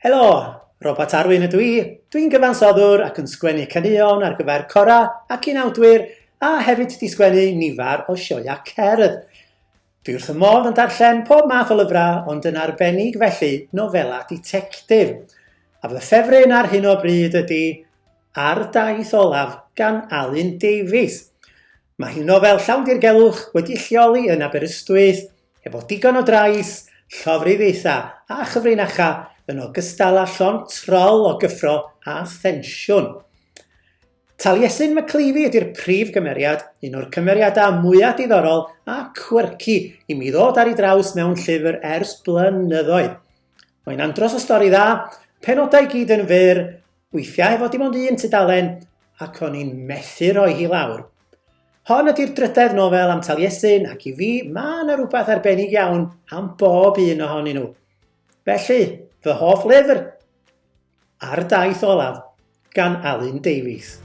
Helo, Robat Arwyn ydw i. Dwi'n gyfansoddwr ac yn sgwennu caneuon ar gyfer corau ac unawdwyr a hefyd 'di sgwennu nifer o sioeau cerdd. Dwi wrth fy modd yn darllen pob math o lyfrau ond yn arbennig felly nofelau ditectif. A fy ffefryn ar hyn o bryd ydy Ar Daith Olaf gan Alun Davies. Mae hi'n nofel llawn dirgelwch wedi lleoli yn Aberystwyth Efo digon o drais, llofruddiaethau a chyfrinachau yn ogystal â llond trol o gyffro a thensiwn. Taliesin McLeavy ydy'r prif gymeriad, un o'r cymeriadau mwyaf diddorol a quirky i mi ddod ar ei draws mewn llyfr ers blynyddoedd. Mae'n andros o stori dda, penodau i gyd yn fyr, weithiau efo dim ond un tudalen, ac o'n i'n methu rhoi hi lawr. Hon ydy'r drydedd nofel am Taliesin ac i fi mae yna rhywbeth arbennig iawn am bob un ohonyn nhw. Felly, fy hoff lyfr? Ar Daith Olaf gan Alun Davies.